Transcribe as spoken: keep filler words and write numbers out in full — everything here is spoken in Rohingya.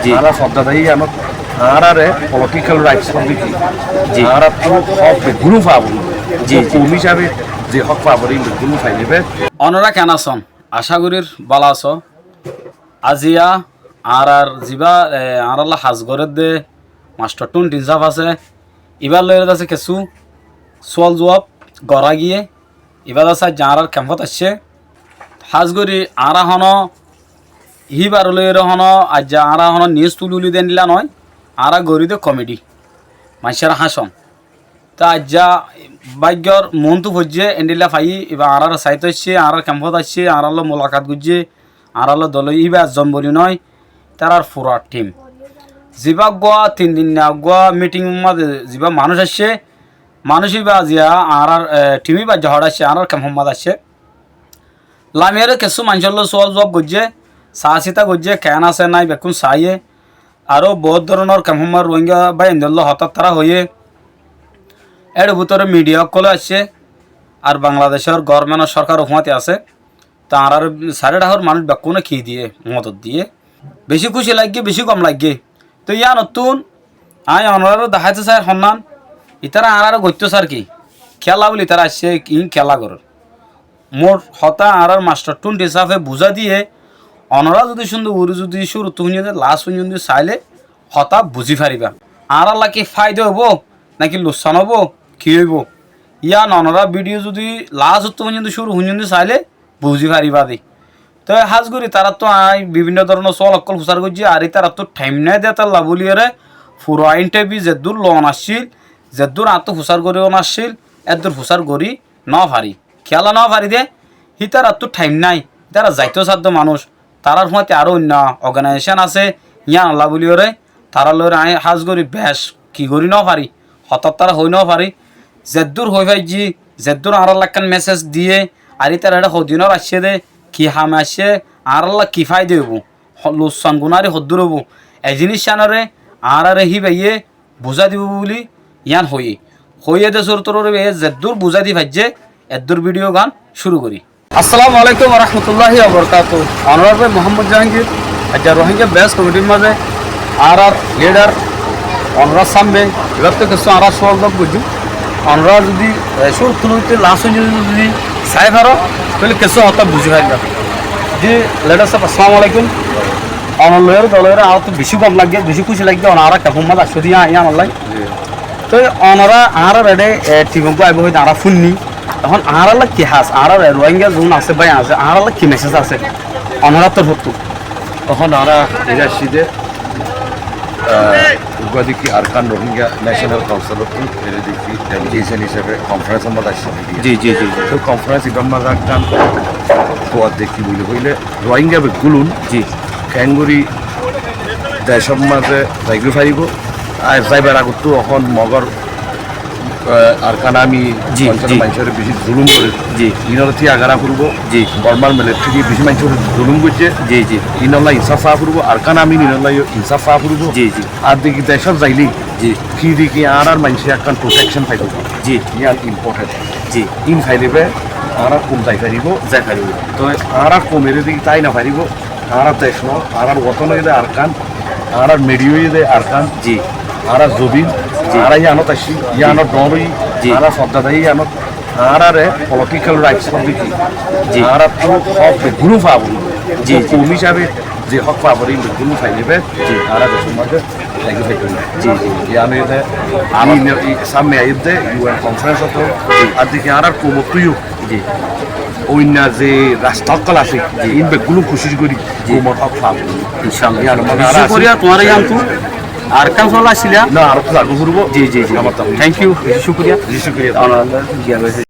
Ji. Añára fodda dai yíanot añáráre political rights hoó de ki? Ji. Añárattú hók beggún faibóu. Ji, ji. Koum hísabe ze hók faibóu, beggún faibóu. Ónora keén asón? Acá gorír bála asó. Aziya añárar zibá, e, añárálla ham gorédde mastor Thun Thin sáf asé, ibár lói asé kessú suwal zuwab gorá giyé. Ibá asé aijja añárár kempót aiccé. Hás gorí añára honó híbar lói honó aijja añára honó nius tulí ulí de endilla noó. Añára gorí de komedi. Maincór háñcon. Te aijja báiggor muúntu foijjé, endilla faiyí, ibá añáráre saitó aiccé, añárár kempót aiccé, añárálloi mulakat goijjé, añárálloi dol ói, ibá ezzon boli noó, ítarár fura thim. Zibá eggúa tin din eggúa míthing mazé zibá manúic aiccé, manúic ibá aziya añárár, e, thim ibá aijja hoçé aiccé, añárár kempór mazé aiccé. Lamiyóre kessú maincólloi suwal zuwab goijjé, saá sita goijjé, keén asé nái bekkún saáiye. Aró boóut dóronor kempór mazé Ruáingga báiyaindólla hotá tará hoiyé. Ér bútore midiya ókkol aiccé, ar Bangladecór goórmentor sórkar fúañti asé. Te añárar sairó dhakor manúic bekkúne ki diyé, modot diyé. Bicí kúci laiggé, bicí gom laiggé. Te yíanottún aññí onoráre deháito sair honnán, ítara añáráre goittó sar ki? Kiyólla bóli ítara aiccé, iín kiyólla gorér? Moór hotá añárár mastor Thun Thin sáfe buzái diyé, onorá zudi cúndor gorí zudi cúruttú fúinno de las fúinno de sailé hotá buzí faribá. Añárálla ki fáida óibou, náki lussan óibou, ki óibou? Yían onorá bídiyo zudi lasottú fúinno de cúru fúinno de sailé buzí faribá de. Te hás gorí taráttu aññí bibinno dóronor suwal ókkol fusár goijjí, ar ítarattú thaim nái de tálla bóliyoré fura intháviu zeddúr loon accíl, zeddúr añáttu fusár gorí on accíl, eddúr fusár gorí nofarí. Kiyólla nofarí de, hítarattú thaim nái, hítara zaitó sáddo manúic, tarár fúañti aró oinno organaizecón asé, yíanolla bóliyoré, tarár lói aññí hás gorí bec ki gorí nofarí, hotá tará hoói nofarí, zeddúr hoói faijjí, zeddúr añárálla ekkán meséj diyé, ar ítara eçé hodinór aiccé de, ki hame aiccé, añárálla ki fáida óibou, ho-, lussan gunári hoddúr óibou, e ziníccánoré añáráre híbayé buzái dibou bóli yían hoiyé. Hoiyé de sórotoré híbayé zeddúr buzái di faijjé, eddúr bídiyo gán cúru gorí. Assalamu alaikum wa rahmatullahi wa barakatuhu. Onorár bái Muhammad Jahangir, aijja Rohingya Best Comedy r mazé añárár lidar, onorár sámme, ibáttu kessú añára suwal zuwab goijjúm. Onorá zudi, e, cúruttú lóti las foijjonto zudi sai faró, tóile kessú hotá buzí faribá. Ji, lidar sáb, assalamu alaikum. Onor lói ar dol lói añáráttu bicí gom laiggé, bicí kúci laiggé, onor añára kempór mazé aiccó de yían, yíanolla. Ji. Toi onorá añárar eçé, e, thim eggúa aibó hoiyé de añára fúinni. Ehón añárálla ki hás, añárar e Rohingya zun asé, bái asé, añárálla ki meséj asé onorár torfóttu? Ehón añára eçé aiccí de, e, uggúa de ki Arakan Rohingya National Council ottu, eçé de ki delegation hísabe konfarens or mazé aiccí de. Ji, ji, ji, ji. Toi konfarens ibár mazé ekkán kuwat de ki buli hoilé, Rohingya beggúlun, ji, keéngorí decór mazé zaigói faribóu. Ar zaibar agottú ehón Mogór, e, Arakan Army, ji, Bormar maincóre bicí zulúm gorér. Ji. Iínoré tíyag gorá foribóu. Ji. Bormar militari bicí maincóre zulúm goijjé. Ji, ji. Iínolla insáf faa foribóu. Arakan Army iínolla yó insáf faa foribóu. Ji, ji. Ar de ki decót zailé, ji, firi ki añárar maincé ekkán protekcon faibóu. Ji. Yían impotent. Ji. Iín failé bái añárar koum zai faribóu. Zai faribóu. Toi añárar koum eré de ki tái nofaribóu. Añárar dec noó, añárar woton óiye de Arakan, añárar meçi óiye de Arakan, ji, añárar zobin, ji, añára yíanot aiccí, yíanor dhoóñr óiyi, ji, añára fodda dai yíanot, añáráre political rights hoó de ki, ji, añáráttu hók beggún faibóu, ji, ji, koum hísabe ze hók faibóu, beggún failé bái, ji, añára decór mazé Thank you, thank you. Ji, ji. Yían óiye de, ami ne-, i-, sámme aiyér de, U N conference ottu, ji, ar de ki añárar koumottú yó, ji, oinno ze rasta ókkol asé, ji, iín beggúlun kucíc gorí, ji, koumor hók faa. Incállah. Yían mane añára así. Cúkuriya tuáñra yíantu. Ar ekkán suwal asíla? Na, ar ekkán suwal asíla. Ji, ji, ji. Thank you. Ji, cúkuriya. Ji, cúkuriya.